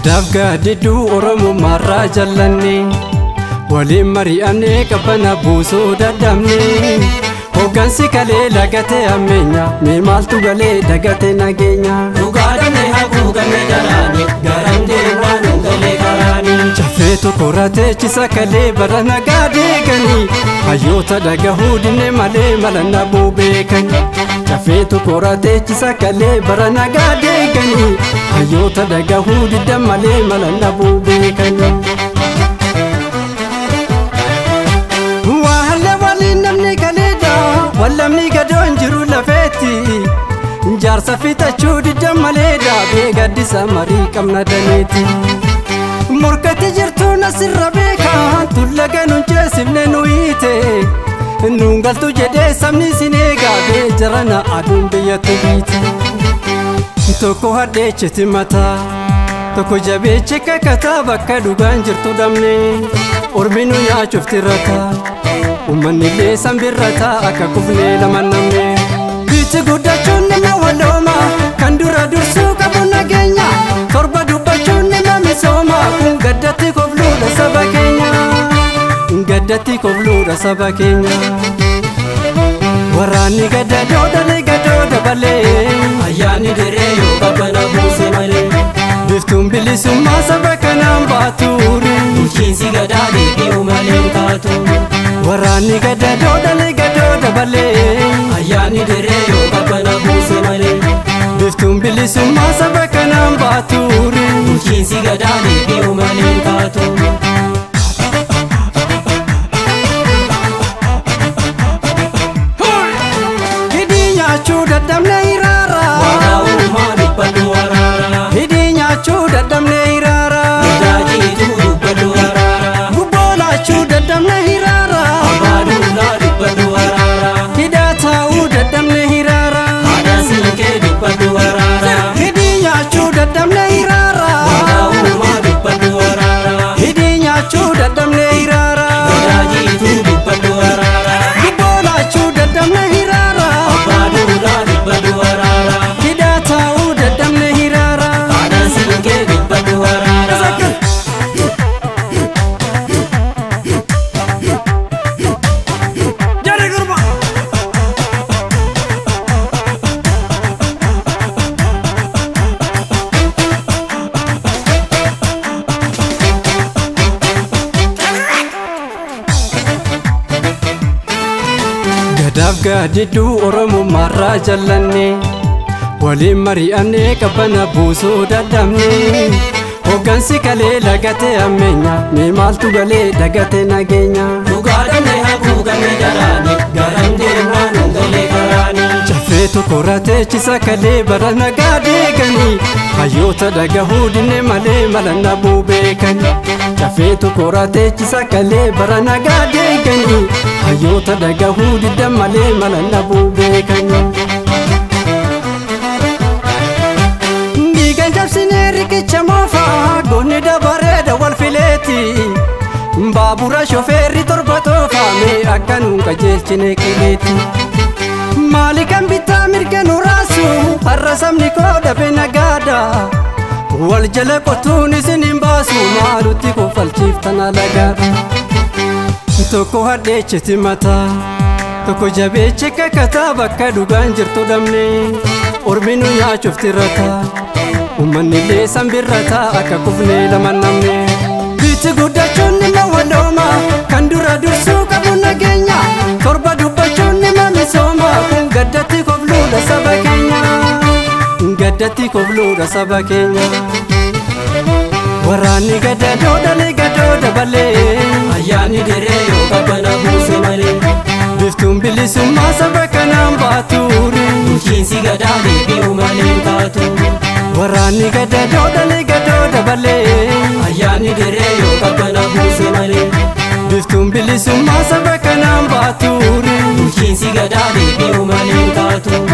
Gadaaf gaaddidduu Oromummaarraa jallanne waliin mari'annee qabbana buusuu dadhabne hoggansi kalee lagatee ammeenya mee maaltu galee dagate nageenya. Dhugaadhamne haguugamne daraani garam deemnaa nu galee karaani. Caffee tokko rateechisa kalee bara nagaa deeganii hayyoota dhagahuu dinne malee mala nabuu beekani. Caffee tokko rateechisa kalee bara nagaa deeganii hayyoota dhagahuu didda malee mala nabuu beekani. Waa waliin namni kaleedha wallamni gadoon jiru lafeetti jaarsa fixachuu didda malee daabee gaddisa marii qabna daneeti. Morkatti jirtuun asirra beekaa tulla ganuun ceesifne nu hiite nuun galtu jedhee sabni isin eegaa bee jarana aduun biyyatti biite. Tokko hadheechiti mataa tokko jabeeche kakataa bakka dhugaan jirtu dhabne ormi nu nyaachuuf tirata uummanni illee sanbirrataa akka kufnee lama namne. Biitti guddachuun nama walooma kan dura dursuu qabu nageenya torba dubbachuun nama misooma kun gaddatti kofluudha saba keenya. Gaddatti kofluudha saba keenya. Waraanni gadadoo dhalee gadoo dabalee Ayyaanni dirree yoo qabbana buuse malee biftuun bilisummaa saba kanaan baatuure bulchiinsi gadaa deebi'u malee hin taatu. Waraanni gadadoo dhalee gadoo dabalee Ayyaanni dirree yoo qabbana buuse malee biftuun bilisummaa saba kanaan baatuure bulchiinsi gadaa deebi'u malee hin taatu. Hidhii nyaachuu dadhabne hiraara. Waadaa uumaa dubbadhu waraara. Hidhii nyaachuu dadhabne hiraara. Gadaa jiituu dubbadhu waraara. Gubboo laachuu dadhabne hiraara. Abbaa duulaa dubbadhu waraara. Hidhaa taa'uu dadhabne hiraara. Haadha siinqee dubbadhu waraara. Hidhii nyaachuu dadhabne hiraara. Waadaa uumaa dubbadhu waraara. Hidhii nyaachuu dadhabne hiraara. Gadaa jiituu dubbadhu waraara. Gubboo laachuu dadhabne hiraara. Abbaa duulaa dubbadhu waraara. Hidhaa taa'uu dadhabne hiraara. Haadha siinqee dubbadhu waraara. Gadaaf gaaddidduu Oromummaarraa jallanne waliin mari'annee qabbana buusuu dadhabne hoggansi kalee lagatee ammeenya mee maaltu galee dagate nageenya. Dhugaadhamne haguugamne daraani garam deemnaa nu galee karaani. Caffee tokko rateechisa kalee bara nagaa deeganii hayyoota dhagahuu dinne malee mala nabuu beekani. Caffee tokko rateechisa kalee bara nagaa deeganii hayyoota dhagahuu didda malee mala nabuu beekani. Dhiigan cabsinee riqicha moofaa goonni dabareeda wal fileeti. Baabura shofeerri torba toofaame akka nuun qajeelchine qileeti. Maali kan bitaa mirga nu raasu har'a sabni koo dhabe nagaadha. Wal jala qotuun isin hin baasu maalutti kofalchiiftan alagaadha. Tokko hadheechiti mataa tokko jabeeche kakataa bakka dhugaan jirtu dhabne ormi nu nyaachuuf tirata uummanni illee sanbirrataa akka kufnee lama namne. Biitti guddachuun nama walooma kan dura dursuu qabu nageenya torba dubbachuun nama misooma kun gaddatti kofluudha saba keenya. Gaddatti kofluudha saba keenya. Waraanni gadadoo dhalee gadoo dabalee Ayyaanni dirree yoo qabbana buuse malee biftuun bilisummaa saba kanaan baatuure bulchiinsi gadaa deebi'u malee hin taatu. Waraanni gadadoo dhalee gadoo dabalee Ayyaanni dirree yoo qabbana buuse malee biftuun bilisummaa saba kanaan baatuure bulchiinsi gadaa deebi'u malee hin taatu.